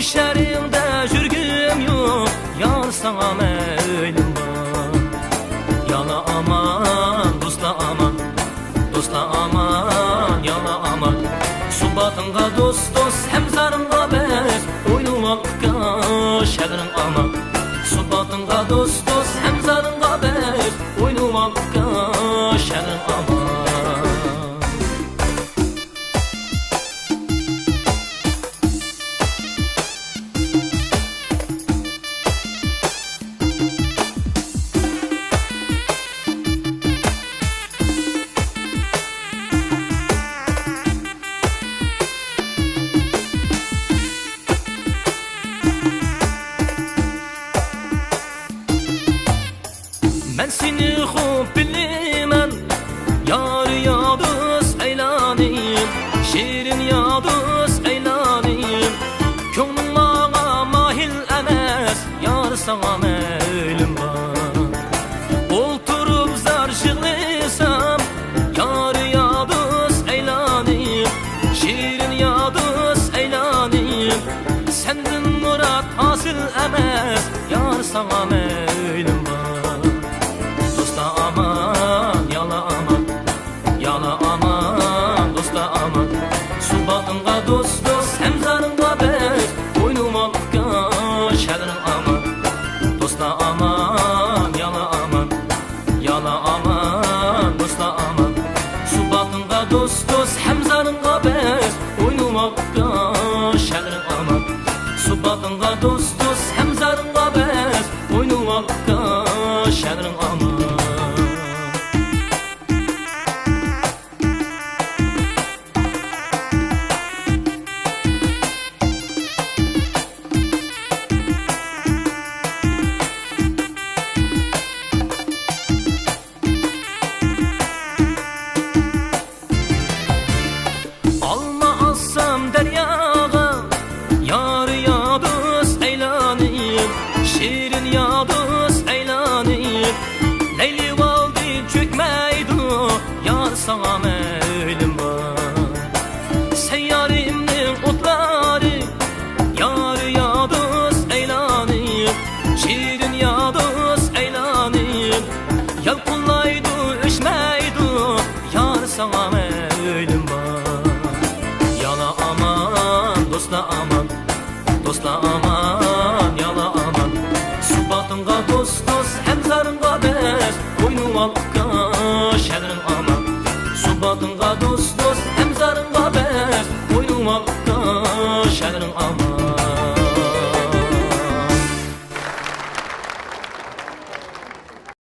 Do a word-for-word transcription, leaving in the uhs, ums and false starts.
شەھىرىڭدە يۈرگۈم يوق، يار ساڭا مەيلىم بار. يارلار ئامان، دوستلار ئامان، دوستلار ئامان، يارلار ئامان. سۇپاتىڭغا دوست، دوست، ھەمزارىڭغا بەس، ئوينىۋال ئۇكا، شەھىرىڭ ئامان. سۇپاتىڭغا دوست، دوست، ھەمزارىڭغا بەس، ئوينىۋال ئۇكا، شەھىرىڭ ئامان. مەن سېنى خوپ بىلىمەن، يار يا دوست ئەيلانىم، شېرىن يا دوست ئەيلانىم. كۆڭلۈڭ ماڭا ماھىل ئەمەس، يار ساڭا مەيلىم بار. ئولتۇرۇپ زار يىغلىسام، يار يا دوست ئەيلانىم، شېرىن يا دوست ئەيلانىم. سەندىن مۇراد ھاسىل ئەمەس، يار ساڭا مەيلىم بار. دوستلار ئامان، يارلار ئامان، يارلار ئامان، دوستلار ئامان. سۇپاتىڭغا دوست، دوست، ھەمزارىڭغا بەس، ئوينىۋال ئۇكا، شەھىرىڭ ئامان. دوستلار ئامان، يارلار ئامان، يارلار ئامان، دوستلار ئامان. سۇپاتىڭغا دوست، دوست، ھەمزارىڭغا بەس، ئوينىۋال ئۇكا، شەھىرىڭ ئامان. سۇپاتىڭغا دوست، دوست، ھەمزارىڭغا بەس، ئوينىۋال ئۇكا، شەھىرىڭ ئامان. ئالما ئالسام دەرياغا، يار يا دوست ئەيلانىپ، شېرىن يا دوست ئەيلانىپ. لەيلى ۋالدى چۆكمەيدۇ، يار ساڭا مەيلىم بار. سەييارىمنىڭ ئوتلىرى، يار يا دوست ئەيلانىپ، شېرىن يا دوست ئەيلانىپ. يالقۇنلايدۇ، ئۆچمەيدۇ، يار ساڭا مەيلىم بار. يارلار ئامان، دوستلار ئامان، دوستلار ئامان، يارلار ئامان. سۇپاتىڭغا دوست، دوست، ھەمزارىڭغا بەس، ئوينىۋال